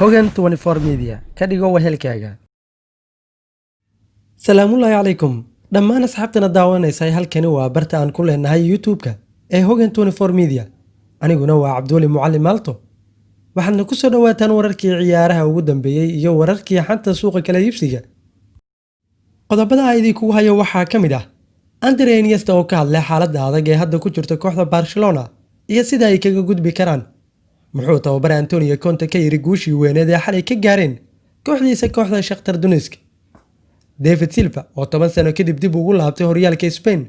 Hogan 24 Media ka dhigo wehelkaaga. Salaamullaahi calaykum dhammaan asxaabtana daawanaysa. Halkani waa barta aan ku leenahay YouTube-ka ee Hogan 24 Media. Aniguna waa Cabdiweli Mucallim Maalto. Waxaadna ku soo dhowaataan wararkii ciyaaraha ugu dambeeyey iyo wararkii xanta suuqa kala iibsiga. Qodobada aan idinkugu hayo waxaa ka mid ah Andre Iniesta oo ka hadlay xaaladda adag ee hadda ku jirta kooxda Barcelona iyo sida ay kaga gudbi karaan. Muxuu tababare Antonio Conte ka yiri guushii weyneed ee xalay ka gaareen kooxdiisa kooxda Shakhtar Donetsk? David Silva oo 10 sano kadib dib ugu laabtay horyaalka Spain.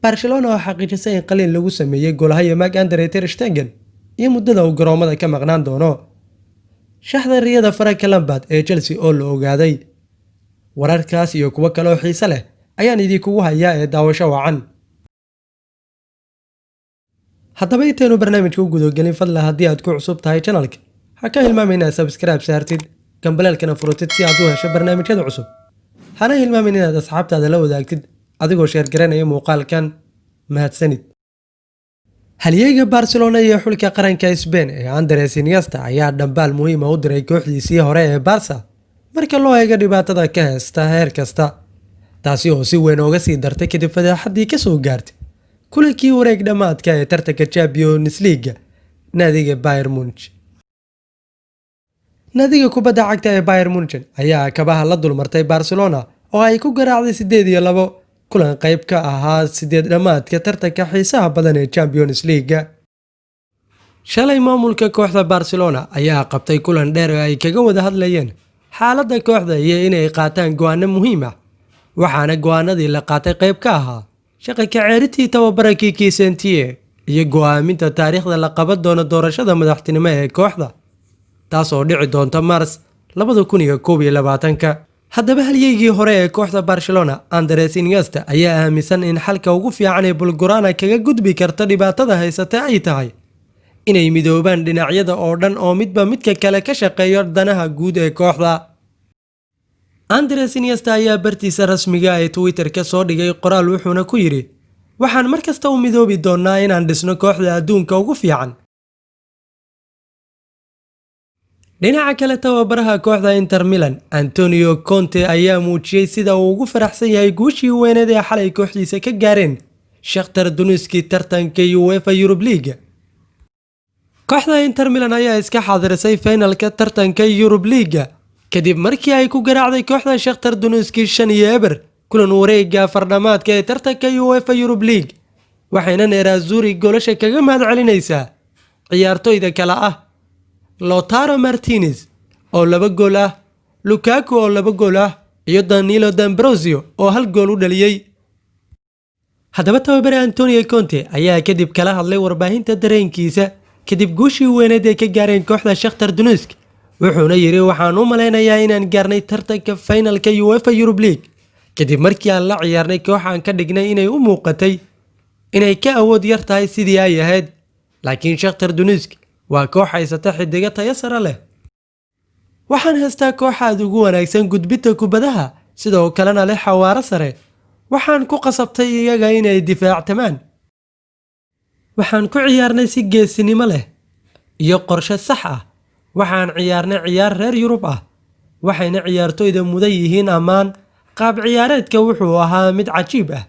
Barcelona oo xaqiijisay in qaliin lagu sameeyey goolhaye Marc Andre ter Stegen iyo muddada uu garoomada ka maqnaan doono. Shaxda riyada Frank Lampard ee Chelsea oo la ogaaday. Wararkaas iyo kuwo kale oo xiise leh ayaan idinkugu hayaa ee daawasho wacan. Haddaba intaynu barnaamijka u gudagelin, fadlan haddii aad ku cusub tahay channelka, ha ka hilmaamin inaad subscribe saartid, gambaleelkana furatid si aad u hesho barnaamijyada cusub. Hana hilmaamin inaad asxaabtaada la wadaagtid adigoo share garanaya muuqaalkan. Mahadsanid. Halyeeyga Barcelona iyo xulka qaranka Spain ee Andres Iniesta ayaa dhambaal muhiima u diray kooxdiisii hore ee Barca marka loo eego dhibaatada ka haysta heer kasta, taasi oo si weyn ooga sii dartay kadib fadeexadii kasoo gaartay kulankii wareeg dhammaadka ee tartanka Champions League naadiga Bayern Munich. Naadiga kubadda cagta ee Bayern Munchen ayaa kabaha la dulmartay Barcelona oo ay ku garaacday 8-2 kulan qayb ka ahaa sideed dhammaadka tartanka xiisaha badan ee Champions League. Shalay maamulka kooxda Barcelona ayaa qabtay kulan dheer oo ay kaga wada hadlayeen xaaladda kooxda iyo inay qaataan go'aano muhiim ah, waxaana go'aanadii la qaatay qayb ka ahaa shaqa ka ceerintii tababara Quique Setien iyo go'aaminta taariikhda la qaban doono doorashada madaxtinimo ee kooxda, taas oo dhici doonta Mars 2021-ka. Haddaba halyeygii hore ee kooxda Barcelona Andres Iniesta ayaa aaminsan in xalka ugu fiican ee Blaugrana kaga gudbi karta dhibaatada haysata ay tahay inay midoobaan dhinacyada oo dhan oo midba midka kale ka shaqeeyo danaha guud ee kooxda. Andres Iniesta ayaa bartiisa rasmiga ee Twitter ka soo dhigay qoraal, wuxuuna ku yidhi: "Waxaan mar kasta u midoobi doonaa inaan dhisno kooxda adduunka ugu fiican." Dhinaca kale, tababaraha kooxda Inter Milan Antonio Conte ayaa muujiyey sida uu ugu faraxsan yahay guushii weyneed ee xalay kooxdiisa ka gaareen Shakhtar Donetsk tartanka UEFA Europa League. Kooxda Inter Milan ayaa iska xaadirisay finalka tartanka Europa League kadib markii ay ku garaacday kooxda Shakhtar Donetsk 5-0 kulan wareega afardhamaadka ee tartanka UEFA Europa League, waxayna Nerazzurri goolasha kaga mahad celinaysaa ciyaartoyda kale ah Lautaro Martinez oo laba gool ah, Lukaku oo laba gool ah iyo Danilo D'Ambrosio oo hal gool u dhaliyey. Haddaba tababare Antonio Conte ayaa kadib kala hadlay warbaahinta dareenkiisa kadib guushii weyneed ee ka gaareen kooxda Shakhtar Donetsk, wuxuuna yidhi: "Waxaan u malaynayaa inaan gaarnay tartanka finalka UEFA Europa League kadib markii aan la ciyaarnay koox aan ka dhignay inay u muuqatay inay ka awood yar tahay sidii ay ahayd, laakiin Shakhtar Donetsk waa koox haysata xidigo tayo sare leh. Waxaan haystaa koox aad ugu wanaagsan gudbinta kubadaha, sidoo kalena leh xawaaro sare. Waxaan ku qasabtay iyaga inay difaactamaan. Waxaan ku ciyaarnay si geesinimo leh iyo qorshe sax ah. Waxaan ciyaarnay ciyaar reer Yurub ah, waxayna ciyaartoyda mudan yihiin ammaan. Qaab ciyaareedka wuxuu ahaa mid cajiib ah."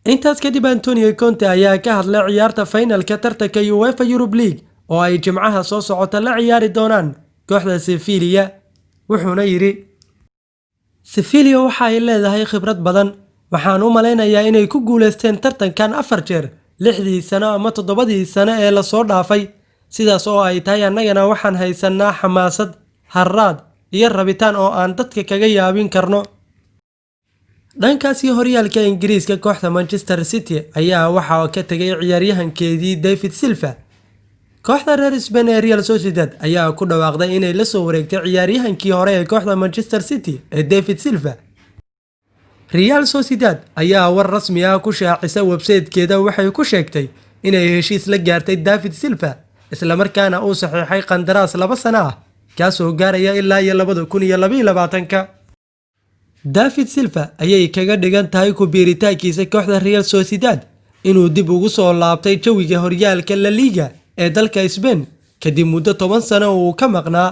Intaas kadib Antonio Conte ayaa ka hadlay ciyaarta finalka tartanka UEFA Europa League oo ay Jimcaha soo socota la ciyaari doonaan kooxda Sevilla, wuxuuna yidhi: "Sevilla waxa ay leedahay khibrad badan. Waxaan u malaynayaa inay ku guuleysteen tartankan afar jeer 6dii sano ama 7dii sano ee lasoo dhaafay. Sidaas oo ay tahay, annagana waxaan haysanaa xamaasad, harraad iyo rabitaan oo aan dadka kaga yaabin karno." Dhankaasi horyaalka Ingiriiska, kooxda Manchester City ayaa waxaa ka tegay ciyaaryahankeedii David Silva. Kooxda reer Spain ee Real Sociedad ayaa ku dhawaaqday inay la soo wareegtay ciyaaryahankii hore ee kooxda Manchester City ee David Silva. Real Sociedad ayaa war rasmi ah ku shaacisa website-keeda. Waxay ku sheegtay inay heshiis la gaartay David Silva, islamarkaana uu saxiixay qandaraas 2 sano ah, kaasoo gaaraya ilaa iyo 2022-ka. David Silva ayay kaga dhigan tahay ku biiritaankiisa kooxda Real Sociedad inuu dib ugu soo laabtay jawiga horyaalka La Liga ee dalka Spain. Kadib muddo 10 sano uu ka maqnaa.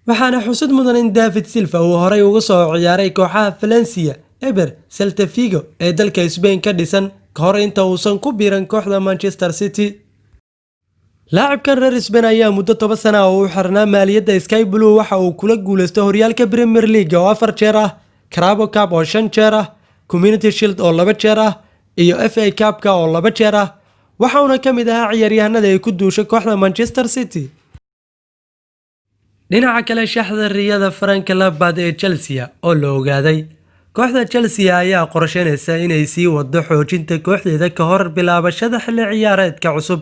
Waxaana xusud mudan in David Silva uu horay uga soo ciyaaray kooxaha Valencia, Eibar, Celta Vigo ee dalka Spain ka dhisan ka hor inta uusan ku biiran kooxda Manchester City. Laacibkan reer Spain ayaa muddo 10 sana oo u xirnaa maaliyadda Sky Blue waxa uu kula guuleystay horyaalka Premier League oo afar jeer ah, Carabao Cup oo shan jeer ah, Community Shield oo laba jeer ah iyo FA Cup-ka oo laba jeer ah. Waxauna ka mid ahaa ciyaaryahanada ay ku duushay kooxda Manchester City. Dhinaca kale, shaxda riyada Frank Lampard ee Chelsea oo la ogaaday. Kooxda Chelsea ayaa qorsheynaysa inay sii wado xoojinta kooxdeeda ka hor bilaabashada xilli ciyaareedka cusub,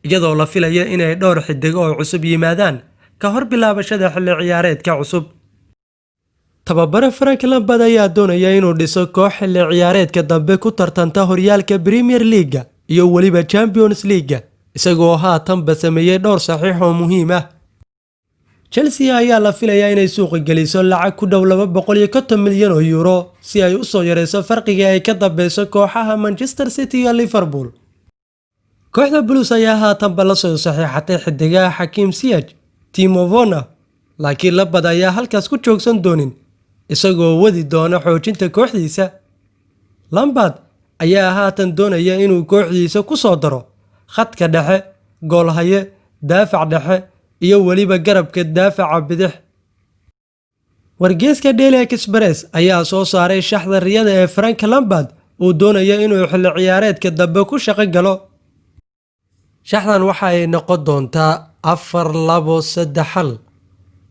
iyadoo la filayo inay dhowr xidig oo cusub yimaadaan ka hor bilaabashada xilli ciyaareedka cusub. Tababare Frank Lampard ayaa doonaya inuu dhiso koox xilli ciyaareedka dambe ku tartanta horyaalka Premier League iyo weliba Champions League, isagoo haatanba sameeyey dhowr saxiix oo muhiim ah. Chelsea ayaa la filayaa inay suuqa geliso lacag ku dhow 250 milyan oo euro si ay u soo yareyso farqiga ay ka dambeyso kooxaha Manchester City iyo Liverpool. Kooxda Blues ayaa haatanba la soo saxiixatay xidigaha Hakim Ziyech, Timo Werner, laakiin Lampard ayaa halkaas ku joogsan doonin, isagoo wadi doona xoojinta kooxdiisa. Lampard ayaa haatan doonaya inuu kooxdiisa ku soo daro khadka dhexe, goolhaye, daafac dhexe iyo weliba garabka daafaca bidix. Wargeyska Daily Express ayaa soo saaray shaxda riyada ee Frank Lampard uu doonayo inuu xilli ciyaareedka dambe ku shaqo galo. Shaxdan waxa ay noqon doontaa 4-2-3-1.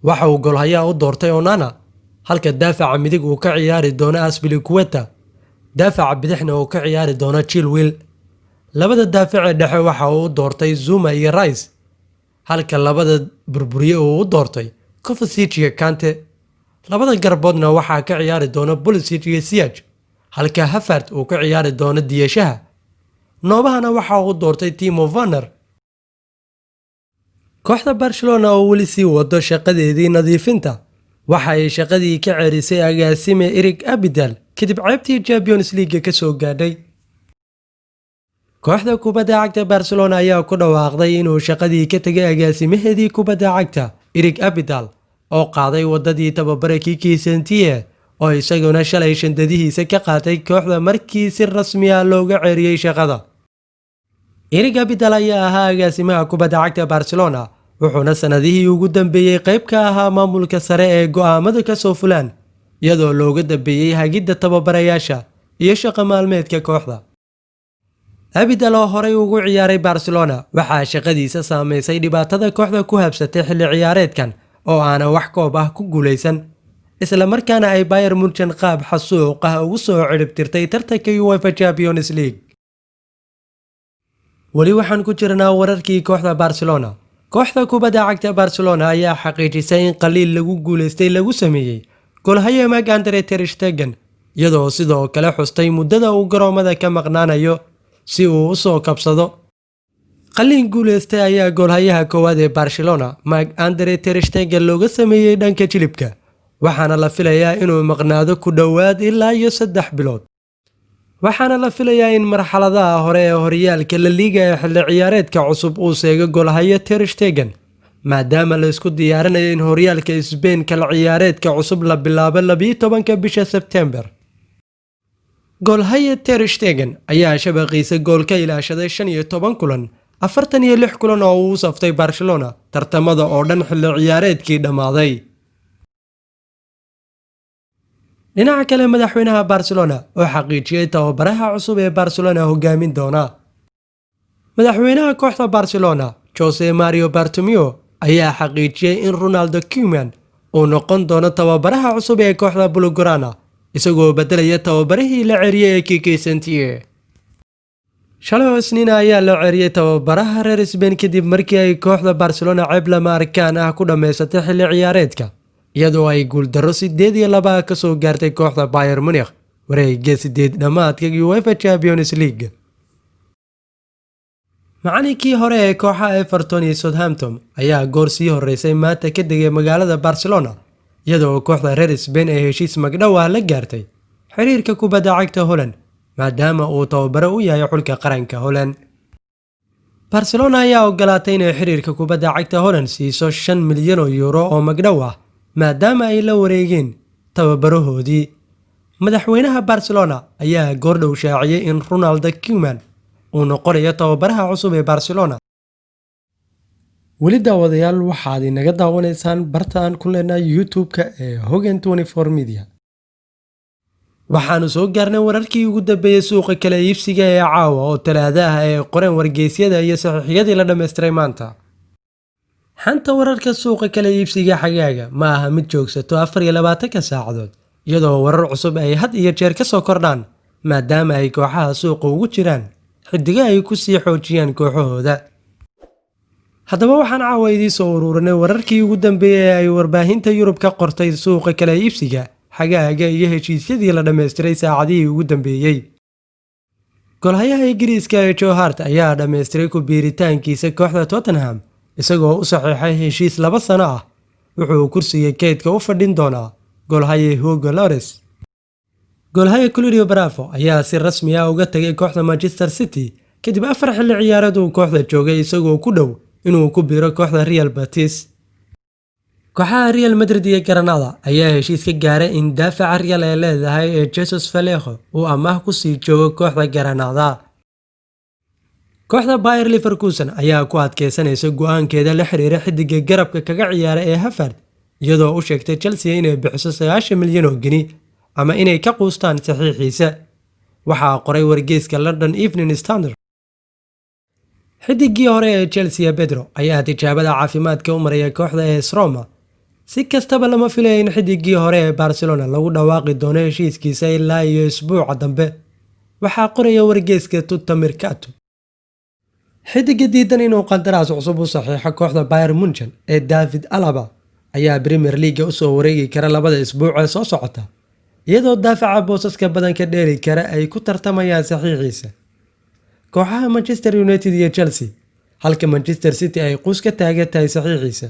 Waxa uu goolhayaha u doortay Onana, halka daafaca midig uu ka ciyaari doono Azpilicueta, daafaca bidixna uu ka ciyaari doono Chilwell. Labada daafac ee dhexe waxa uu u doortay Zuma iyo Rice, halka labada burburiye uu u doortay Kovacic iyo Kante. Labada garboodna waxaa ka ciyaari doona Pulisic iyo Ziyech, halka Havertz uu ka ciyaari doono diyeshaha. Noobahana waxa uu doortay Timo Werner. Kooxda Barcelona oo weli sii wado shaqadeedii nadiifinta, waxa ay shaqadii ka cerisay agaasime Eric Abidal kadib ceebtii Champions League ka soo gaadhay. Kooxda kubadda cagta Barcelona ayaa ku dhawaaqday inuu shaqadii ka tegay agaasimaheedii kubadda cagta Eric Abidal, oo qaaday wadadii tababare Quique Setien, oo isaguna shalay shandadihiisa ka qaatay kooxda markii si rasmi ah looga ceeriyey shaqada. Eric Abidal ayaa ahaa agaasimaha kubadda cagta Barcelona, wuxuuna sanadihii ugu dambeeyey qayb ka ahaa maamulka sare ee go'aamada ka soo fulaan, iyadoo looga dambeeyey hagidda tababarayaasha iyo shaqo maalmeedka kooxda. Abidal oo horay ugu ciyaaray Barcelona waxaa shaqadiisa saameysay dhibaatada kooxda ku habsatay xilli ciyaareedkan oo aanan wax koob ah ku guuleysan, isla markaana ay Bayern Munchen qaab xasuuq ah ugu soo ciribtirtay tartanka UEFA Champions League. Weli waxaan ku jirnaa wararkii kooxda Barcelona. Kooxda kubadda cagta Barcelona ayaa xaqiijisay in qaliil lagu guuleystay lagu sameeyey goolhaye Marc Andre ter Stegen, iyadoo sidoo kale xustay muddada uu garoomada ka maqnaanayo si uu u soo kabsado. Qalliin guuleystay ayaa goolhayaha koowaad ee Barcelona Marc Andre ter Stegen looga sameeyey dhanka jilibka, waxaana la filayaa inuu maqnaado ku dhowaad ilaa iyo 3 bilood. Waxaana la filayaa in marxaladaha hore ee horyaalka La Liga ee xilli ciyaareedka cusub uu seego goolhaye ter Stegen, maadaama la isku diyaarinayo in horyaalka Spain kala ciyaareedka cusub la bilaabo 12-ka bisha Sebtembar. Goolhaye ter Stegen ayaa shabaqiisa gool ka ilaashaday 15 kulan 46 kulan oo uu u saftay Barcelona tartamada oo dhan xilli ciyaareedkii dhammaaday. Dhinaca kale, madaxweynaha Barcelona oo xaqiijiyey tababaraha cusub ee Barcelona hogaamin doona. Madaxweynaha kooxda Barcelona Jose Mario Bartomeu ayaa xaqiijiyey in Ronald Koeman uu noqon doono tababaraha cusub ee kooxda Blaugrana, isagoo bedelaya tababarihii la ceriyey ee Quique Setien. Shalay oo Isniina ayaa la ceriyey tababaraha reer Spain kadib markii ay kooxda Barcelona ceeb lama arkaan ah ku dhammaysatay xilli ciyaareedka, iyadoo ay guuldarro 8-2 ka soo gaartay kooxda Bayern Munich wareegga sideed dhammaadka UEFA Champions League. Macallinkii hore ee kooxaha Everton iyo Southampton ayaa goor sii horeysay maanta ka degay magaalada Barcelona, iyadoo kooxda reer Spain ay heshiis magdhow ah la gaartay xiriirka kubadda cagta Holland, maadaama uu tababare u yahay xulka qaranka Holland. Barcelona ayaa ogolaatay inay xiriirka kubadda cagta Holland siiso €5 milyan oo magdhow ah maadaama ay la wareegeen tababarahoodii. Madaxweynaha Barcelona ayaa goordhow shaaciyay in Ronald Koeman uu noqonayo tababaraha cusub ee Barcelona. Weli daawadayaal, waxaad inaga daawanaysaan barta aan ku leenahay YouTube-ka ee Hogan 24 Media. Waxaanu soo gaarnay wararkii ugu dambeeyey suuqa kala iibsiga ee caawa oo Talaada ah ee qoreen wargeysyada iyo saxiixyadii la dhammaystiray maanta. Xanta wararka suuqa kala iibsiga xagaaga ma aha mid joogsato 24-ka saacadood, iyadoo warar cusub ay had iyo jeer ka soo kordhaan, maadaama ay kooxaha suuqa ugu jiraan xiddigo ay ku sii xoojiyaan kooxahooda. Haddaba waxaan caawa idiin soo ururinay wararkii ugu dambeeyey ee ay warbaahinta Yurub ka qortay suuqa kala iibsiga xagaaga iyo heshiisyadii la dhammaystiray saacadihii ugu dambeeyey. Golhayaha Ingiriiska ee Joe Hart ayaa dhammaystiray ku biiritaankiisa kooxda Tottenham, isagoo u saxiixay heshiis 2 sano ah. Wuxuu kursiga kaydka u fadhin doonaa golhaye Hugo Lloris. Golhaye Claudio Bravo ayaa si rasmi ah uga tagay kooxda Manchester City kadib 4 xilli ciyaareed uu kooxda joogay, isagoo ku dhow inuu ku biiro kooxda Real Betis. Kooxaha Real Madrid iyo Granada ayaa heshiis ka gaaray in daafaca Real ee leedahay ee Jesus Vallejo uu amaah ku sii joogo kooxda Granada. Kooxda Bayer Leverkusen ayaa ku adkeysanaysa go'aankeeda la xiriira xiddiga garabka kaga ciyaara ee Havertz, iyadoo u sheegtay Chelsea inay bixiso 90 milyan oo gini ama inay ka quustaan saxiixiisa. Waxaa qoray wargeyska London Evening Standard. Xidigii hore ee Chelsea Pedro ayaa tijaabada caafimaadka u maraya kooxda AS Roma. Si kastaba, lama filayo in xidigii hore ee Barcelona lagu dhawaaqi doono heshiiskiisa ilaa iyo isbuuca dambe. Waxaa qoraya wargeyska Tutto Mercato. Xidiga diidan inuu qandaraas cusub u saxiixo kooxda Bayern Munchen ee David Alaba ayaa Premier League usoo wareegi kara 2-da isbuuc ee soo socota, iyadoo daafaca boosaska badan ka dheeli kara ay ku tartamayaan saxiixiisa kooxaha Manchester United iyo Chelsea, halka Manchester City ay quus ka taagan tahay saxiixiisa.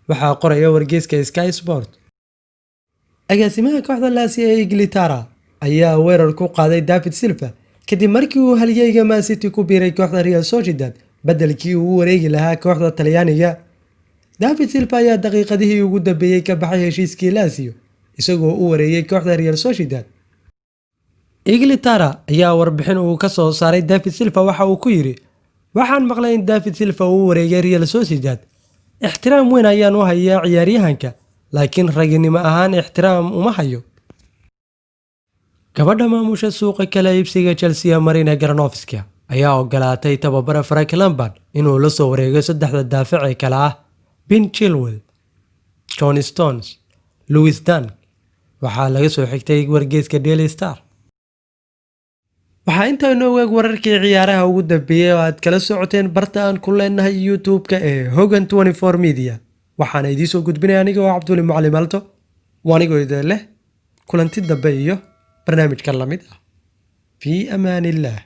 Waxaa qoraya wargeyska Sky Sport. Agaasimaha kooxda Lazio ee Igli Tare ayaa weerar ku qaaday David Silva kadib markii uu halyeyga Man City ku biiray kooxda Real Sociedad beddelkii uu u wareegi lahaa kooxda Talyaaniga. David Silva ayaa daqiiqadihii ugu dambeeyey ka baxay heshiiskii Lazio, isagoo u wareegay kooxda Real Sociedad. Igli Tare ayaa warbixin uu ka soo saaray David Silva waxa uu ku yidhi: "Waxaan maqlay in David Silva uu u wareegay Real Sociedad. Ixtiraam weyn ayaan u hayaa ciyaaryahanka, laakiin raginimo ahaan ixtiraam uma hayo." Gabadha maamusha suuqa kala iibsiga Chelsea, Marina Granovskaia, ayaa ogolaatay tababare Frank Lampard inuu la soo wareego saddexda daafac ee kale ah Ben Chilwell, John Stones, Lewis Dunk. Waxaa laga soo xigtay wargeyska Daily Star. Waxaa intaa inoo eeg wararkii ciyaaraha ugu dambeeyey oo aad kala socoteen barta aan ku leenahay YouTube-ka ee Hogan 24 Media. Waxaana idiin soo gudbinaya aniga oo Cabduli Macalin Malto. Waa anigoo idin leh kulanti dambe iyo barnaamijka lamid ah. Fii amaan illaah.